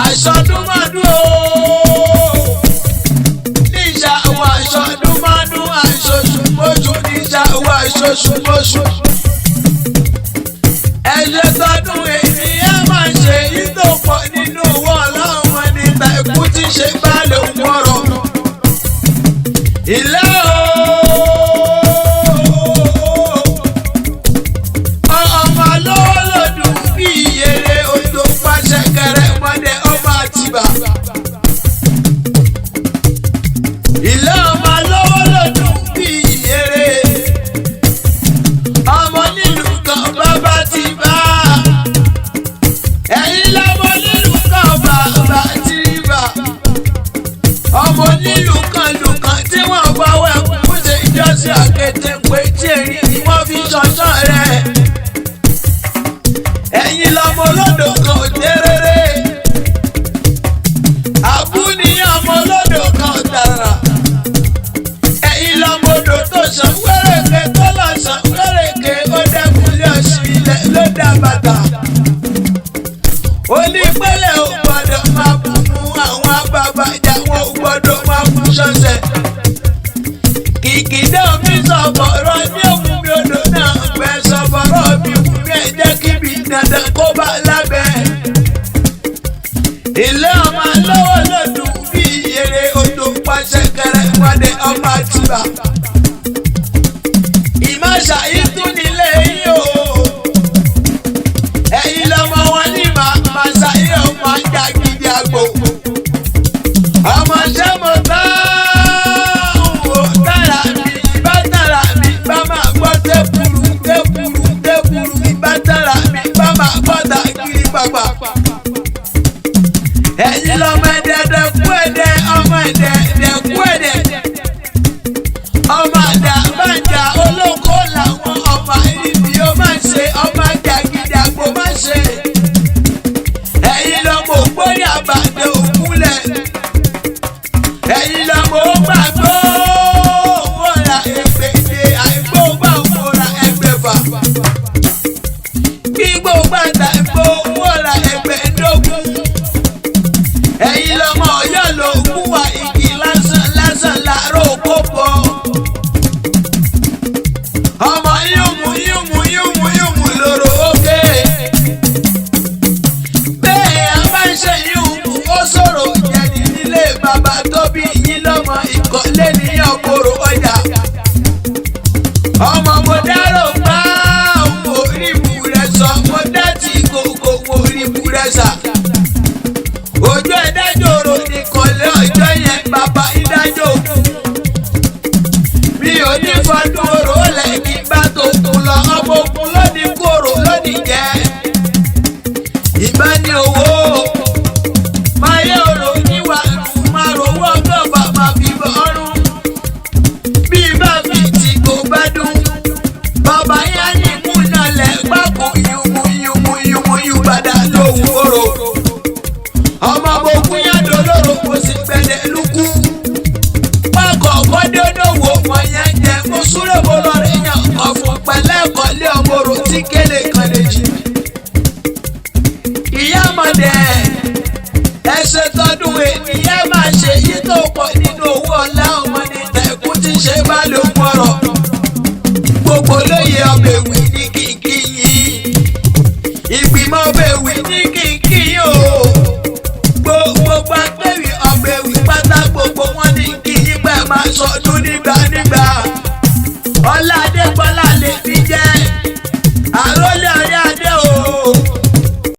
Àṣọdúnmọ́dún o níṣà wà aṣọdúnmọ́dún àṣoṣùmọ́ṣù níṣà wà aṣoṣùmọ́ṣù. Ẹ̀ṣẹ̀ tọdún èyí ẹ máa ṣe yí tó pọ̀ nínú owó ọlọ́run nígbà ikú tí ṣe bá lòun ọ̀rọ̀. Ilé o ọmọ lówó lòdùn bí ìyèrè odò pàṣẹ kẹrẹ mọdẹ ọmọ àtìbà. Ilé ọmọ lówó lòdùn bí ìyèrè ọmọ nílùú kan bàbá ti bá. Ẹ̀yin lọ́mọ nílùú kan bàbá ti bá. Ọmọ nílùú kan lùkàn tí wọ́n bá wẹ̀ kú ṣe ìjọsìn àkété pé tí èrì ni wọ́n fi ṣọṣọ́ rẹ̀. Ẹ̀yin lọ́mọ olódò kan ò déréré. Àbú ni ọmọ olódò kan ò tààrà. Ẹ̀yin lọ́mọ odò tó ṣàn wéréke tó lọ ṣàn wéréke ó dẹ́kunlé ọ̀sìn ilẹ̀ ló dá bàtà. Onípẹ̀lẹ̀ ò gbọ́dọ̀ máa bù mú àwọn abàbàjà wọn ò gbọ́dọ̀ máa bù ṣọ̀ṣẹ̀. Kìkìdá omi sọ̀bọ̀rọ̀ ní òkú mi odò náà gbẹ sọ̀bọ̀rọ̀ mi wù mí ẹ̀ jẹ́ kíbi dandan kó bá lábẹ́. Ilé ọmọ lọ́wọ́ lọ́dún bí ìyèrè odò pàṣẹ kẹrẹ wọlé ọmọ àtìbà. Ìmáṣà ìtúnilé yìí o. Ẹ̀yin lọ́mọ wọn ní màṣà yìí ọmọ ajá gidi àgbò. Ọmọ ṣẹ́ mo bá wò tára mi bá tára mi bá máa gbọ́ tẹ́kùrú tẹ́kùrú tẹ́kùrú bá tára mi bá máa gbọ́ tàgìrì pàpà. Ẹ̀yin lọ́mọ ẹ̀dẹ̀dẹ̀ kú ẹ̀dẹ̀ ọmọ ẹ̀dẹ̀dẹ̀ kú ẹ̀dẹ̀. Ọmọ àdá bàjá olóko làwọn ọmọ ìrìbí ó máa ń ṣe ọmọ jàgídí àgbo máa ń ṣe. Ẹ̀yin lọ́mọ ògbórí àbàdé òkúlẹ̀. Ẹ̀yin lọ́mọ ó gbàgbọ́ owó ra ẹgbẹ̀je àìgbó gbà owó ra ẹgbẹ̀fà. Gbígbó gbàtà ìgbó owó ra ẹgbẹ̀ẹ́dógún. Ẹ̀yin lọ́mọ ọ̀yọ́ ló kú wa igi lásán lásán làárọ̀ kó bọ̀. Ọmọ yúnmu yúnmu yúnmu yúnmu lòrò òkè. Bẹ́ẹ̀ a bá ń ṣe yúnmu ó sọ̀rọ̀ jẹ̀dí nílé bàbá tó bí yín lọ́mọ ìkọ́lé níyàn kóró ọjà. Ọmọ mo dárò pa òun ò rí bu rẹ̀ sọ, mo dá tí kòkò mo rí bu rẹ̀ sà. Ojú ẹ̀dájọ́ òrò nìkọ̀lẹ́ ọjọ́ yẹn bàbá ìdájọ́ òkú. Mi ò ní fọdún orò lẹ́kì bá tó kù lọ, ọmọ ogun lónìí kòrò lónìí jẹ́. Ìbá ní owó, máa yẹ òrò níwà máa rówó ọgọ́fà máa fi bọ́ ọrùn. Bí bá fi tì kò bá dùn, bàbá yẹn ní múnalẹ̀ pákó yùmù yùmù yùmù yùbàdà lóhùn orò. Ọmọ ogun yàtọ̀ lóró kò sì gbẹ̀dẹ̀ lukú. Pákọ̀ kọ́dọ́dọ̀wò wọ́n yẹn jẹ mo súré mo lọ rí yàn ọ̀fun pẹ̀lẹ́ kọ́lé ọmọ orò tí kélé kan lè jì. Ìyá mọ̀dẹ̀.